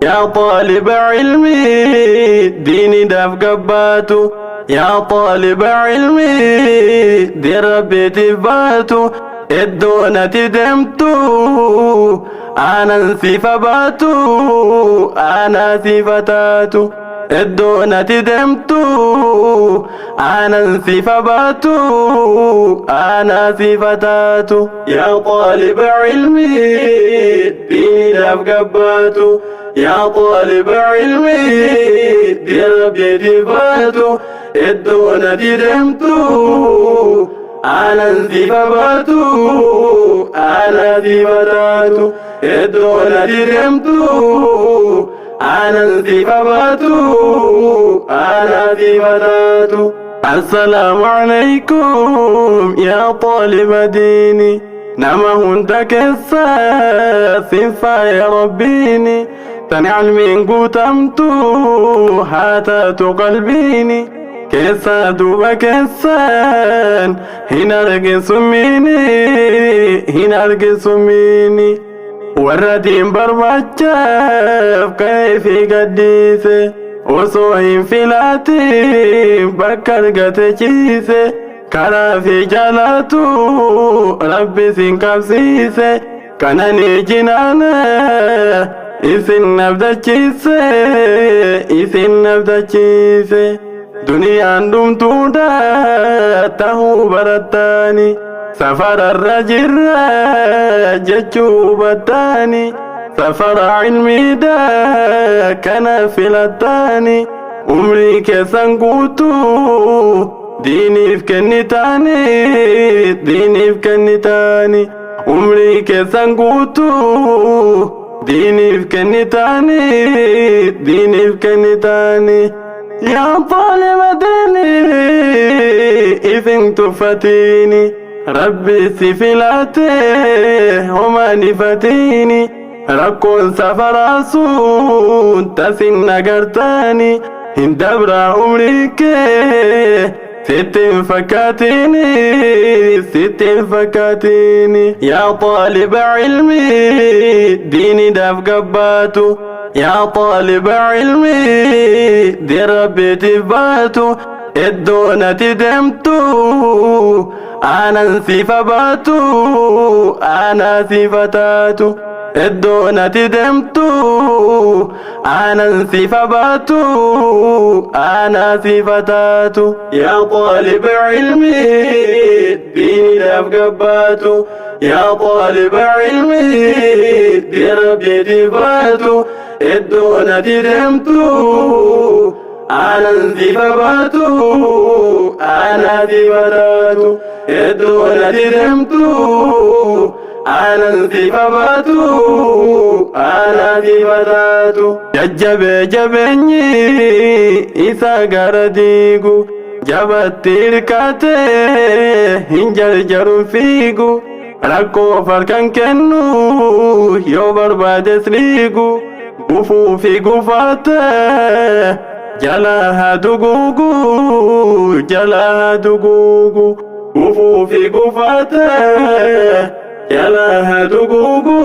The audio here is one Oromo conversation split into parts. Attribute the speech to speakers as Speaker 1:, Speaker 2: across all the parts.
Speaker 1: Yaa xaaliba cilmii diiniidhaaf gabbaatu, yaa xaaliba cilmii diin rabbiitiif baatu, iddoo nati deemtu aanan sifa baatu, aanaa sifa taatu. Iddoo nati deemtu aanan sifa baatu, aanaa sifa taatu. Yaa xaaliba cilmii diiniidhaaf gabbaatu, yaa xaaliba cilmii diin rabbiitiif baatu, iddoo nati deemtu aanan sifa baatu, aanaa sifa taatu. Iddoo nati deemtu aanan sifa baatu, aanaa sifa taatu. Assalaamu alaykum yaa xaaliba diini, nama hunda keessa sin faaya rabbiini. Tan cilmiin guutamtu haa taatu qalbiini, keessa duuba keessan hin argin summiini, hin argin summiini. Warra diin barbaachaaf ka'ee fi gaddiise, osoo hin filaatin bakka argate ciise, karaa fi jaalatu rabbi sin qabsiise, kananii jinaana isin nabdachiise, isin nabdachiise. Duniyaan dhumtuudha tahuu barattaani, safararra jirra jechuu hubattaani, safara cilmiidha kana filattaani. Umrii keessan guutuu diiniif kennitaani, diiniif kennitaani. Umrii keessan guutuu diiniif kennitaani, diiniif kennitaani. Yaa xaaliba diinii, isin tuffatiini, rabbi si filate homaan ifatiini. Rakkoon safaraa sun tasin agartaani, hin dabraa umrii kee sitti hin fakkaatini, sitti hin fakkaatini. Yaa xaaliba cilmii diiniidhaaf gabbaatu, yaa xaaliba cilmii diin rabbiitiif baatu, iddoo nati deemtu aanan sifa baatu, aanaa sifa taatu. Iddoo nati deemtu aanan sifa baatu, aanaa sifa taatu. Yaa xaaliba cilmii diiniidhaaf gabbaatu, yaa xaaliba cilmii diin rabbiitiif baatu, iddoo nati deemtu aanan sifa baatu, aanaa sifa taatu. Iddoo nati deemtu aanan sifa baatu, aanaa sifa taatu. Jajjabee jabeenyi isa gara diigu, jabatti hirkate hin jarjaruun fiigu, rakkoo farkan kennu yoo barbaades liigu, gufuu fi gufaate jala haa duguugu, jala haa duguugu. Gufuu fi gufaate jala haa duguugu,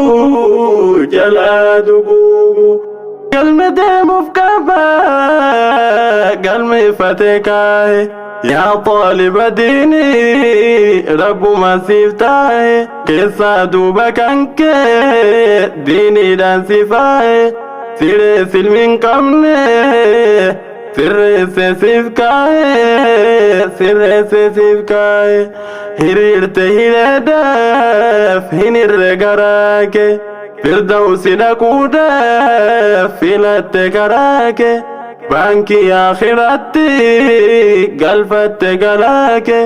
Speaker 1: jala haa duguugu. Galme deemuuf qaba galmeeffatee kaa'e, yaa xaaliba diinii rabbuma siif taa'e, keessaa duuba kan kee diiniidhaan si faa'e, siree silmi hin qabne sirreesse siif kaa'e, sirreesse siif kaa'e. Hiriirte hireedhaaf hin hirre garaa kee, firdawsi dhaquudhaaf filatte karaa kee, baankii akhiratti galfatte galaa kee.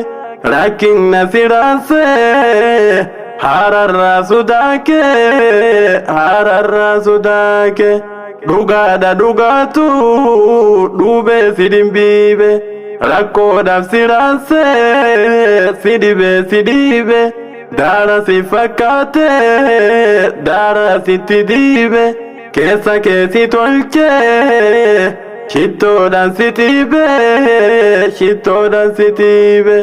Speaker 1: Rakkinna siraasee hararraa sodaakee, hararraa sodaakee. Dhugaadha dhugaatu dhuubee si dhimbiibe, rakkoodhaaf siraasee si dhibee si dhiibe, daara si fakkaate daara sitti diibe, keessa keessi tolchee shittoodhaan si tiibe, shittoodhaan si tiibe.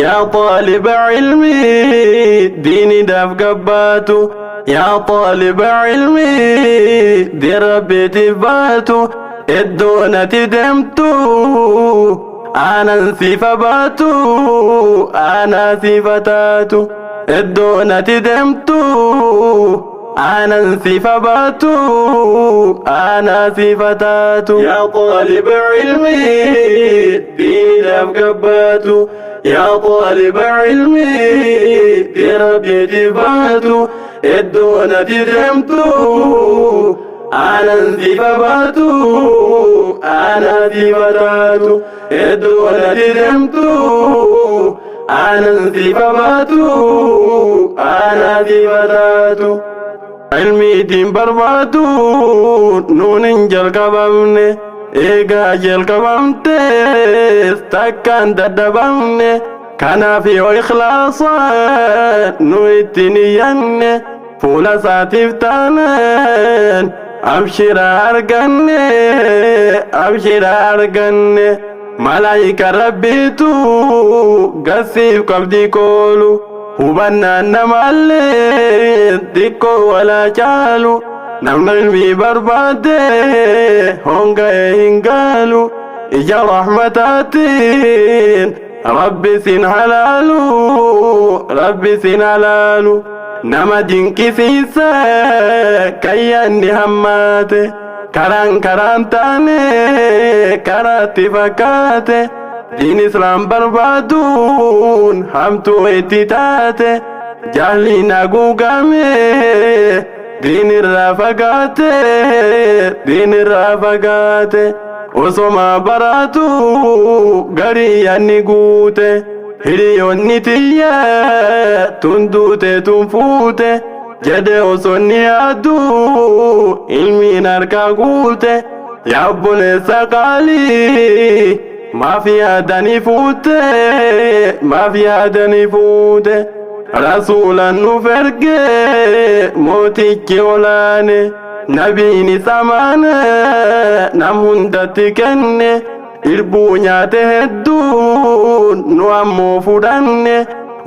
Speaker 1: Yaa xaaliba cilmii diiniidhaaf gabbaatu. Yaa xaaliba ilmii diin rabbiitiif baatu iddoo nati deemtu aanan siifa baatu aanaa siifa taatu iddoo nati deemtu aanan siifa baatu aanaa siifa taatu. Yaa xaaliba ilmii diinaaf gabbaatu yaa xaaliba ilmii diin rabbiitiif baatu iddoo nati deemtu aanan siifa baatu aanaa siifa taatu iddoo nati deemtu aanan siifa baatu aanaa siifa taatu. Ilmiitiin barbaadu nuun hin jalqabamne eegaa jalqabamtees takkaan dadhabamne kanaaf yoo ikhlaasaan nu ittiin iyyanne fuula isaatiif taanaan abshira arganne abshira arganne malaayika rabbiitu gasiif qabdii koolu hubannaan namaallee xiqqoo walaa caalu namni ilmii barbaade honga'ee hin gaalu ija rahmataatiin rabbi sin halaalu rabbi sin halaalu nama dinqisiisa kayyaanni hammaate karaan karaan taane karaatti fakkaate diin islaam barbaaduun hamtuu itti taate jahliin haguugame diin irraa fagaate diin irraa fagaate osoma baraatu garii yaanni guute hiriyoonni tiyya tun duute tun fuute jedhe osoo inni yaadu ilmiin harkaa guute yaa obboleessa qaalii maaf yaadanii fuute maaf yaadanii fuute rasuulan nuuf erge mootichi olaane nabiin isa maana nam hundatti kenne irbuu nyaate hedduun nu ammoo fudhanne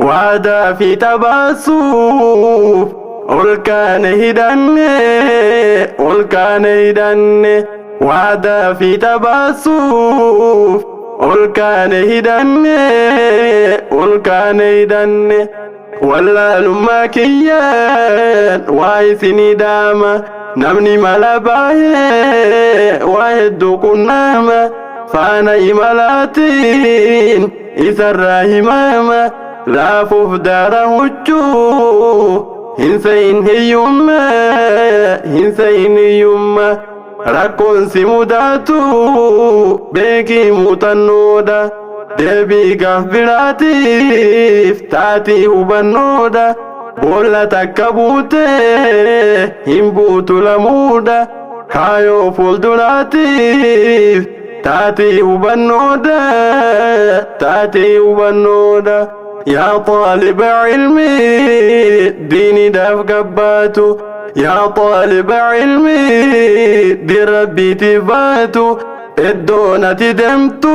Speaker 1: waadaa fi tabaasuuf ol kaane hidhanne ol kaane hidhanne waadaa fi tabaasuuf ol kaane hidhanne ol kaane hidhanne wallaalummaa kiyyaan waa isinii dhaama namni mala baay'ee waa hedduu qunnaama faana imalaatiin isarraa himaama laafuuf daara huccuu hin se'in hiyyummaa hin se'in hiyyummaa rakkoon si mudatu beekii muuxannoodha deebii gaaf biraatiif taatii hubannoodha boolla takka buutee hin buutu lamuudha kaayoo fuulduraatiif taatii hubannoodha taatii hubannoodha. Yaa xaaliba ilmii diiniidhaaf gabbaatu yaa xaaliba ilmii diin rabbiitiif baatu iddoo nati deemtu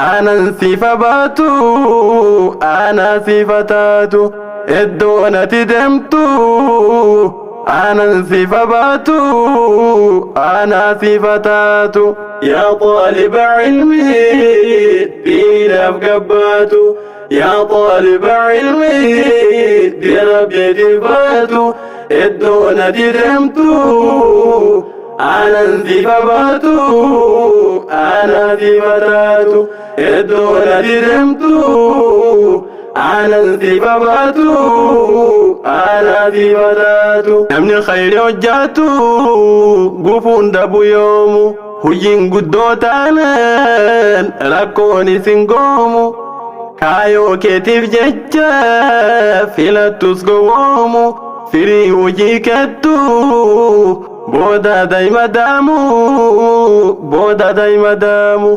Speaker 1: aanan siifa baatu aanaa siifa taatu iddoo nati deemtu aanan siifa baatu aanaa siifa taatu. Yaa xaaliba ilmii diiniidhaaf gabbaatu yaa xaaliba ilmii diin rabbiitiif baatu iddoo nati deemtu aanan siifa baatu aanaa siifa taatu iddoo nati deemtu aanan siifa baatu aanaa siifa taatu. Namni khayri hojjaatu gufuun dhabu yoomu hojiin guddoo taanaan rakkoon isin goomu kaayoo keetiif jecha filattus gowwoomu firii hojii kettu booda daa'ima daamu booda daa'ima daamu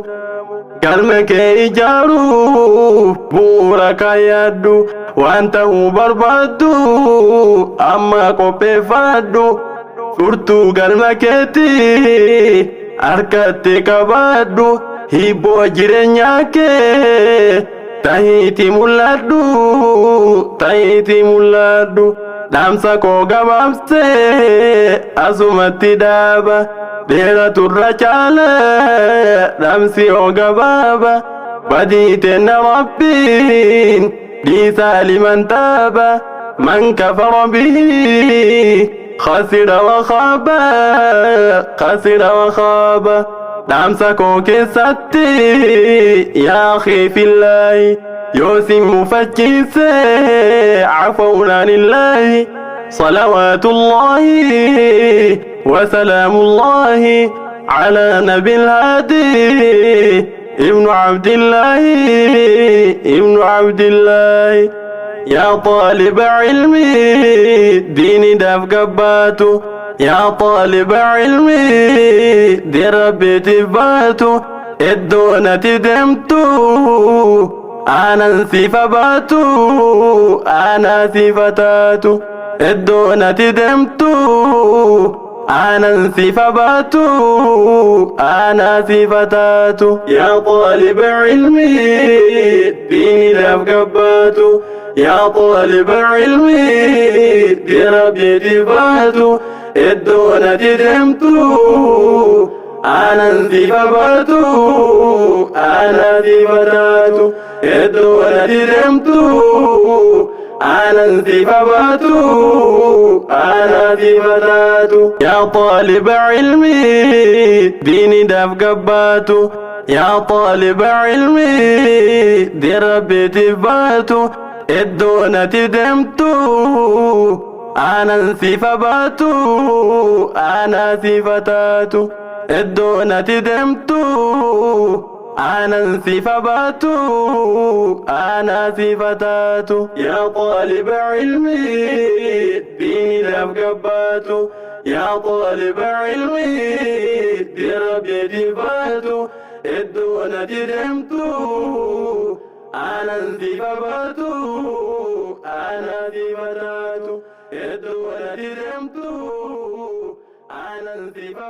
Speaker 1: galma kee ijaaruuf bu'uura kaayadhu waan ta'uu barbaaddu amma qopheeffadhu furtuu galma keetii harkatti qabadhu hibboo jireenyaa kee tahiiti mul'adhu tahiiti mul'adhu. Dhaamsa koo gabaabsee asumatti dhaaba. Dheeratu irra caala dhaamsi hoo gabaaba. Badii teenna Rabbiin dhiisaa liman taaba. Man kafara bihi khasira wa khaaba, khasira wa khaaba. Dhaamsa koo keessatti yaa akhii fillaahi, yoo si mufachiise afawna lillaahi. Salawaatullaahi wa salaamullaahi ala nabil haadi ibnu abdillaahi, ibnu abdillaahi. Yaa xaaliba ilmii diiniidhaaf gabbaatu, yaa xaaliba ilmii diin rabbiitiif baatu, iddoo nati deemtu aanan sifa baatu, aanaa sifa taatu. Iddoo nati deemtu aanan sifa baatu, aanaa sifa taatu. Yaa xaaliba ilmii diiniidhaaf gabbaatu, yaa xaaliba ilmii diin rabbiitiif baatu, iddoo nati deemtu aanan sifa baatu, aanaa sifa taatu. Iddoo nati deemtu aanan sifa baatu, aanaa sifa taatu. Yaa xaaliba ilmii diiniidhaaf gabbaatu, yaa xaaliba ilmii diin rabbiitiif baatu, iddoo nati deemtu aanan sifa baatu, aanaa sifa taatu. Iddoo nati deemtu aanan sifa baatu, aanaa sifa taatu. Yaa xaaliba ilmii diiniidhaaf gabbaatu, yaa xaaliba ilmii diin rabbiitiif baatu, iddoo nati deemtu aanan sifa baatu, aanaa sifa taatu. Iddoo nati deemtu aanan sifa